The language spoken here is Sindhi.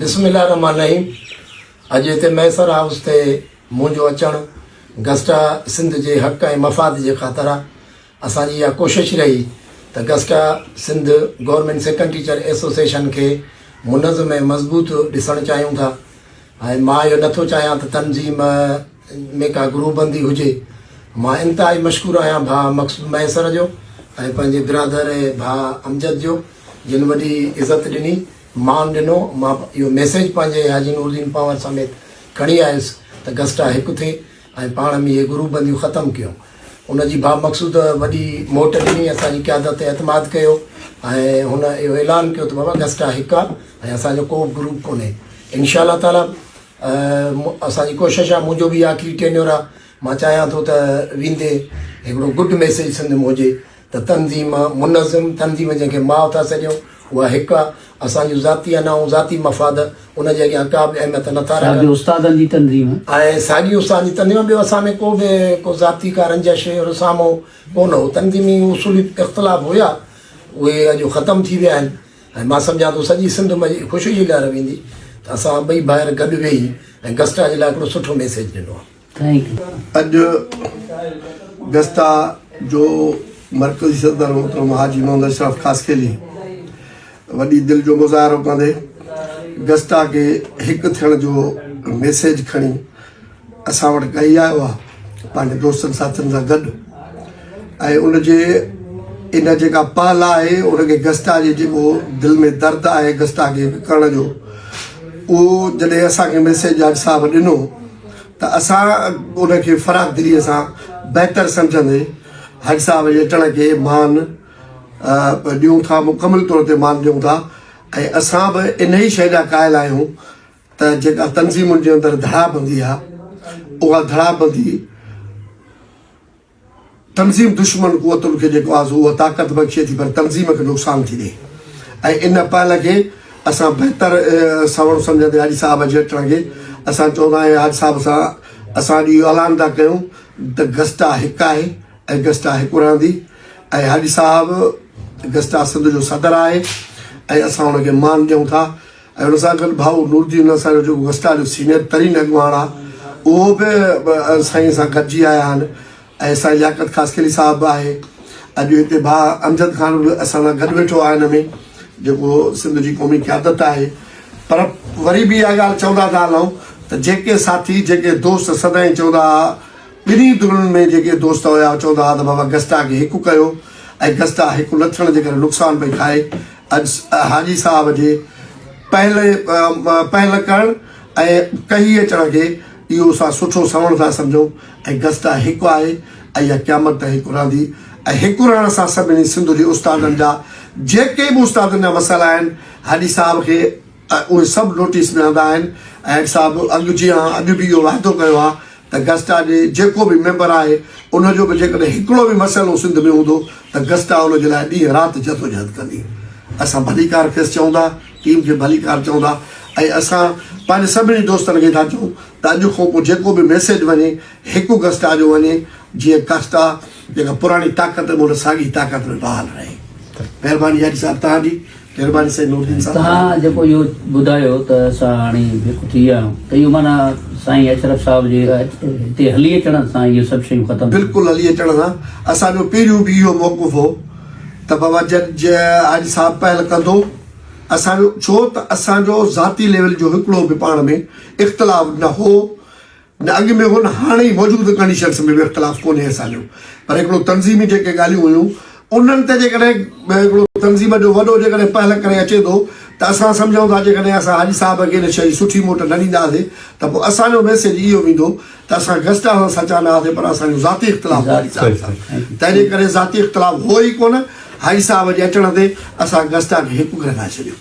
بسم الله الرحمٰن الرحيم اڄ هتي مهيسر هائوس تي منهنجو اچڻ گسٽا سنڌ جي حق ۽ مفاد جي خاطر آ. اسان جي اها ڪوشش رهي ته GSTA Sindh government second teacher association کي منظم ۽ مضبوط ڏسڻ چاهيون ٿا ۽ مان اهو نٿو چاهيان ته تنظيم ۾ ڪا گروه بندي هجي. مان انتهائي مشڪور آهيان ڀاء مقصود مهيسر جو ۽ پنهنجي برادر ڀاء امجد جو جن وڏي عزت ڏني، مان ڏنو. مان اهو ميسيج پنهنجي حاجي نورالدين پنهور سميت کڻي آيس ته گسٽا هڪ ٿئي ۽ پاڻ ۾ اهي گروه بنديون ختم ڪيون. ان جي ڀاء مقصود وڏي موٽ ڏني، اسان جي قيادت تي اعتماد ڪيو ۽ هن اهو اعلان ڪيو ته بابا گسٽا هڪ آ ۽ اسان جو ڪو به گروپ ڪونهي. انشاء الله تعاليٰ اسان جي ڪوشش آ، منهنجو به آخري ٽينيور آ، مان چاهيان ٿو ته ويندي هڪڙو گڊ ميسيج سنڌ ۾ هجي ته تنظيم منظم تنظيم جنهن کي ماء ٿا سڏيون اها هڪ آ، اسان جون ذاتي انائون ذاتي مفاد ان جي اڳيان ڪا به اهميت نه ٿا رکن. ساڳي استادن جي تنظيم. ۽ ساڳي استادن جي تنظيم ٻيو اسان ۾ ڪو به ڪو ذاتي ڪا رنجش رسامو ڪونه هو تنظيمي اصولي اختلاف هيا اهي اڄ ختم ٿي ويا آهن ۽ مان سمجهان ٿو سڄي سنڌ ۾ خوشي جي لهر ويندي ته اسان ٻئي ڀائر گڏ ويهي ۽ گسٽا جي لاء هڪڙو سٺو ميسيج ڏنو آهي. اڄ گسٽا جو مرڪزي صدر محترم حاجي محمد اشرف خاصخيلي وڏي دل جو مظاهرو ڪندي گسٽا کي هڪ ٿيڻ جو ميسيج کڻي اسان وٽ ڪهي آيو آهي پنهنجي دوستن ساٿين سان گڏ ۽ ان جي ان جيڪا پهل آهي ان کي گسٽا جي جيڪو دل ۾ درد آهي گسٽا کي هڪ ڪرڻ جو اهو جڏهن اسان کي ميسيج حاجي صاحب ڏنو ته اسان ان کي فراخ دليء سان بهتر سمجهندي حاجي صاحب جي اچڻ کي مان ڏيون ٿا مڪمل طور تي مان ڏيون ٿا ۽ اسان به انهي شيء جا قائل آهيون ته جيڪا تنظيمن جي اندر ڌڙا بندي آهي اها ڌڙا بندي تنظيم دشمن قوتن کي جيڪو آهي سو اها طاقت بخشي ٿي پر تنظيم کي نقصان ٿي ڏئي ۽ ان پهل کي اسان بهتر سوڻ سمجهندي حاجي صاحب جي اچڻ کي اسان چوندا آهيون حاجي صاحب سان اسان اڄ اهو اعلان ٿا ڪيون ته گسٽا هڪ آهي ۽ گسٽا هڪ رهندي ۽ حاجي صاحب گسٽا سنڌ جو صدر آهي ۽ اسان ان کي مان ڏيون ٿا ۽ ان سان گڏ ڀائو نورالدين اسان جو جيڪو گسٽا جو سينئر ترين اڳواڻ آهي اهو به سائين سان گڏجي آيا آهن ۽ سائين لياقت خاصخيلي صاحب به آهي اڄ هتي ڀاء امجد خان به اسان سان گڏ ويٺو آهي هن ۾ جيڪو سنڌ جي قومي قيادت آهي پر وري به اها ڳالهه چوندا ٿا هلون ته جيڪي ساٿي جيڪي دوست سدائين چوندا هئا ٻنهي ڌرين ۾ جيڪي دوست هيا چوندا هئا ته بابا گسٽا کي هڪ ڪيو ۽ گسٽا هڪ نه ٿيڻ جي ڪري نقصان پئي کائي اڄ حاجي صاحب جي پهل پهل ڪرڻ ۽ ڪهي اچڻ کي اهو اسان سٺو سوڻ ٿا سمجهون ۽ گسٽا هڪ آهي ۽ اها قيامت تائين هڪ رهندي ۽ هڪ رهڻ سان سڀني سنڌ جي استادن جا جيڪي به استادن جا مسئلا آهن حاجي صاحب کي اهي سڀ نوٽيس ۾ آندا آهن ۽ حاجي صاحب اڳ جيان اڄ به اهو واعدو ڪيو آهي ته گسٽا جي جيڪو به ميمبر آهي ان جو به جيڪڏهن هڪڙو به مسئلو سنڌ ۾ هوندو ته گسٽا ان جي لاء ڏينهن رات جدوجهد ڪندي. اسان ڀليڪار کيس چئون ٿا، ٽيم کي ڀليڪار چئون ٿا ۽ اسان پنهنجي سڀني دوستن کي ٿا چئون ته اڄ کان پوء جيڪو به ميسيج وڃي هڪ گسٽا جو وڃي جيئن گسٽا جيڪا پراڻي طاقت ۾ ان ساڳي طاقت ۾ بحال رهي. مهرباني حاجي صاحب توهان جي. مهرباني سائين نورالدين صاحب. توهان جيڪو اهو ٻڌايو ته اسان هاڻي هڪ ٿي ويا آهيون ته اهو معنيٰ سائين اشرف صاحب جي هتي هلي اچڻ سان اهي سڀ شيون ختم ٿي ويون. بلڪل هلي اچڻ سان اسان جو پهريون به اهو موقف هو ته بابا جج حاجي صاحب پهل ڪندو اسان جو ڇو ته اسان جو ذاتي ليول جو هڪڙو به پاڻ ۾ اختلاف نه هو نه اڳ ۾ هو نه هاڻي ئي موجوده ڪنڊيشنس ۾ به اختلاف ڪونهي اسان جو پر هڪڙو تنظيمي جيڪي ڳالهيون هيون انهن تي جيڪڏهن هڪڙو تنظيم جو وڏو جيڪڏهن پهل ڪري اچي ٿو ته اسان سمجهون ٿا جيڪڏهن اسان حاجي صاحب کي ان شيء جي سٺي موٽ نه ڏينداسين ته پوء اسان جو ميسيج اهو ويندو ته اسان گسٽا سان سچا نه هئاسين پر اسان جو ذاتي اختلاف هو حاجي صاحب سان تنهن جي ڪري ذاتي اختلاف هو ئي ڪونه حاجي صاحب جي اچڻ تي اسان گسٽا کي هڪ ڪري لاهي ڇڏيو.